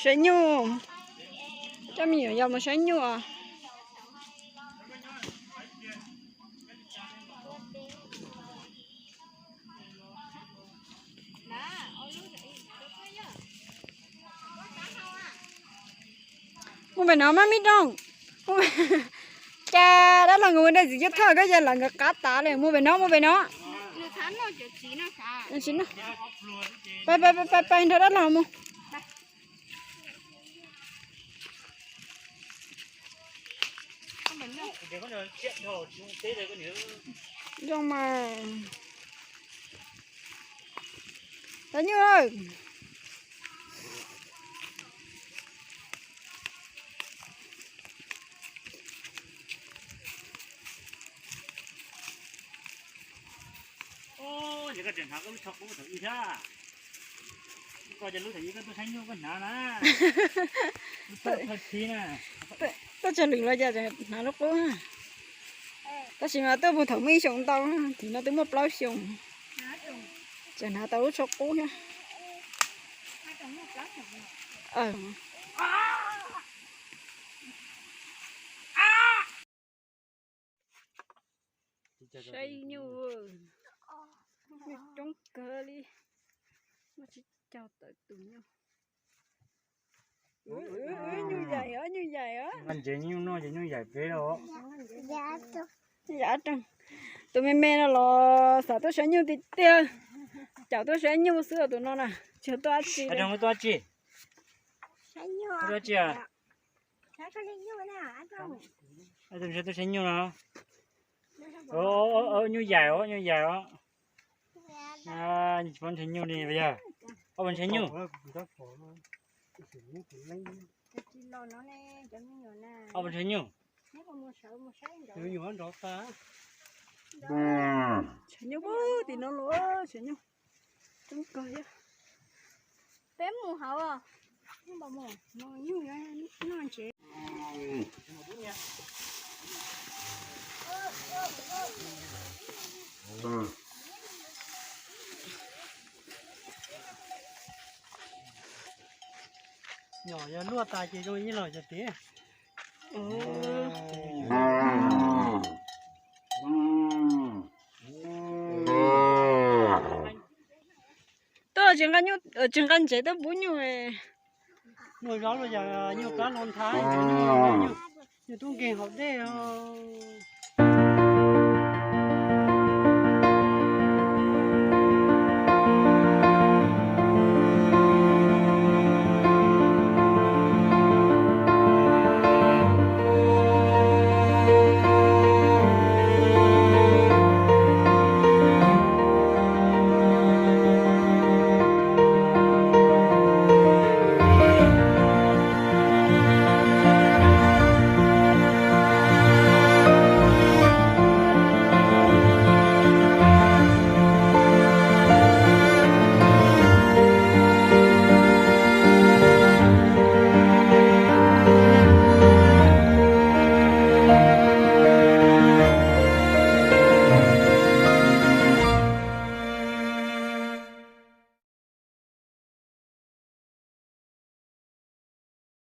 Saib nyuj, coj me nyuam yaus mus saib nyuj os. Mus pem no mas me rooj. Cas dab laug nkawd ua dej txiv cuab thawj koj yog lawv nkawd qab tas li. Mus pem no, mus pem no. Pais, pais, pais, pais nrog dab laug mus. Zoo mas. Saib nyuj. Koj lub thaum ib koj tuaj saib nyuj koj hnav na. Tuaj tsawg lwm los cas hnav lub qub. Tab sis mas tuaj puag thaum muaj ib xyoos ntau, tim no twb muaj plaub xyoos. Tseem hnav tau lub tsho qub thiab. Saib nyuj, nyuj coob kawg li, muaj tsib caug tawm tus nyuj. Nyuj yaim os, nyuj yaim os. Nqa ntsev nyuj noj ces nyuj yaim peb os. Tus me me no los xav tuaj saib nyuj tiag tiag, caum tuaj saib nyuj xwb os tus no na, tsis tuaj dab tsi. Tuaj dab tsi? Tuaj dab tsi? Tuaj saib nyuj no. Nyuj yaim os, nyuj yaim os. Pob ntshe nyuj li yog. Ob pob ntshe nyuj. Ob pob ntshe nyuj. Nyuj tim no los, nyuj coob kawg thiab. Peb mus hauv, nyuj noj ntsev. Nyom yog luaj tas ces zoo ib los cov tiag. Tuaj tsis nqa nyuj, tsis nqa ntsev tuaj pub nyuj. Muaj zaub los yog nyuj plab hlo nthav, nyuj tub nkeeg haus dej os.